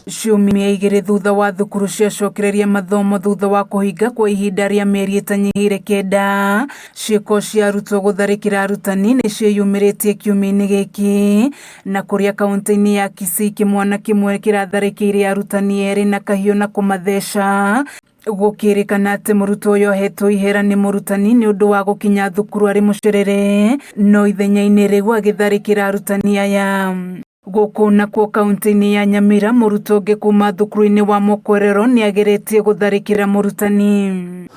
Ciumia 2 thutha wa thukuru ciacokereria mathomo thutha wa kũhinga kwa ihinda rĩa mĩeri ĩtanyihĩire 9, ciĩko cia arutwo gũtharĩkĩra arutani nĩ ciĩyumĩrĩtie kiumia-inĩ gĩkĩ, na kũrĩa kaunti-inĩ ya Kisii kĩmwana kĩmwe kĩratharĩkĩire arutani erĩ na kahiũ na kũmatheca. Gũkĩrĩkana atĩ mũrutwo ũyũ ahetwo ihera nĩ mũrutani nĩ ũndũ wa gũkinya thukuru arĩ mũcerere, no ithenya-inĩ rĩu agĩtharĩkĩra arutani aya. Gũkũ nakuo kaunti-inĩ ya Nyamira, mũrutwo ũngĩ kuma thukuru-inĩ wa Mokwerero nĩ ageretie gũtharĩkĩra mũrutani.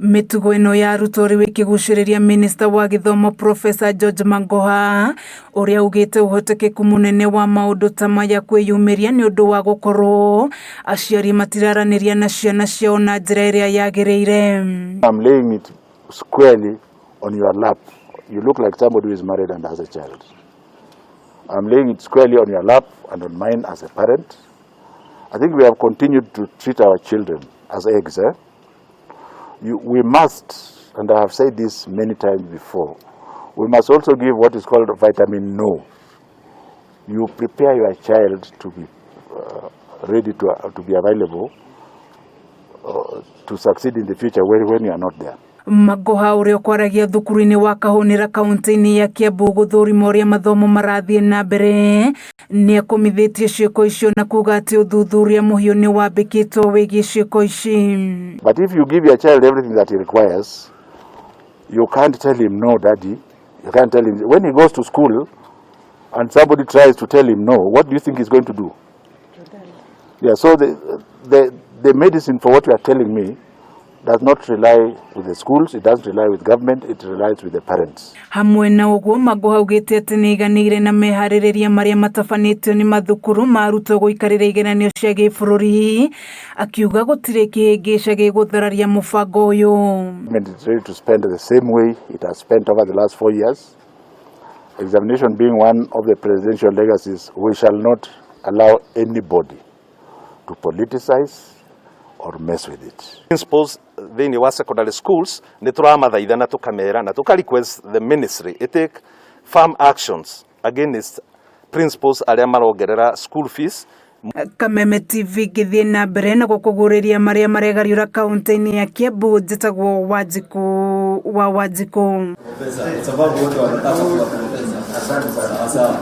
Mĩtugo ĩno ya arutwo rĩu ĩkĩgucĩrĩria minista wa gĩthomo Professor George Magoha, ũrĩa augĩte ũhotekeku mũnene wa maũndũ ta maya kwĩyumĩria nĩ ũndũ wa gũkorwo aciari matiraranĩria na ciana ciao na njĩra ĩrĩa yagĩrĩire. I'm laying it squarely on your lap. You look like somebody who is married and has a child. I'm laying it squarely on your lap and on mine as a parent. I think we have continued to treat our children as eggs. Eh? We must, and I have said this many times before, we must also give what is called vitamin no. You prepare your child to be ready to be available to succeed in the future when you are not there. Magoha ũrĩa ũkwaragia thukuru-inĩ wa Kahũnĩra kaunti-inĩ ya Kiambu gũthũrima ũrĩa mathomo marathiĩ na mbere, nĩ akũmithĩtie ciĩko icio na kuga atĩ ũthuthuria mũhiũ nĩ wambĩkĩtwo wĩgiĩ ciĩko ici. But if you give your child everything that he requires, you can't tell him no, daddy. You can't tell him. When he goes to school and somebody tries to tell him no, what do you think he's going to do? Yeah, so the medicine for what you are telling me does not rely with the schools, it doesn't rely with government, it relies with the parents. Hamwe na ũguo, Magoha augĩte atĩ nĩ aiganĩire na meharĩrĩria marĩa matabanĩtio nĩ mathukuru ma arutwo gũikarĩra igeranio cia gĩbũrũri, akiuga gũtirĩ kĩhĩngĩca gĩgũthararia mũbango ũyũ. Government is ready to spend the same way it has spent over the last 4 years. Examination being one of the presidential legacies, we shall not allow anybody to politicize or mess with it. Principals thĩinĩ wa secondary schools nĩ tũramathaitha na tũkamera na tũka request the ministry it take firm actions against principals arĩa marongerera school fees. Kameme TV ngĩthiĩ na mbere na gũkũgũrĩria marĩa maregariũra kaunti-inĩ ya Kiambu, njĩtagwo Wanjikũ wa Wanjikũ. Sababu wote wanataka kuwa. Asante sana. Sawa.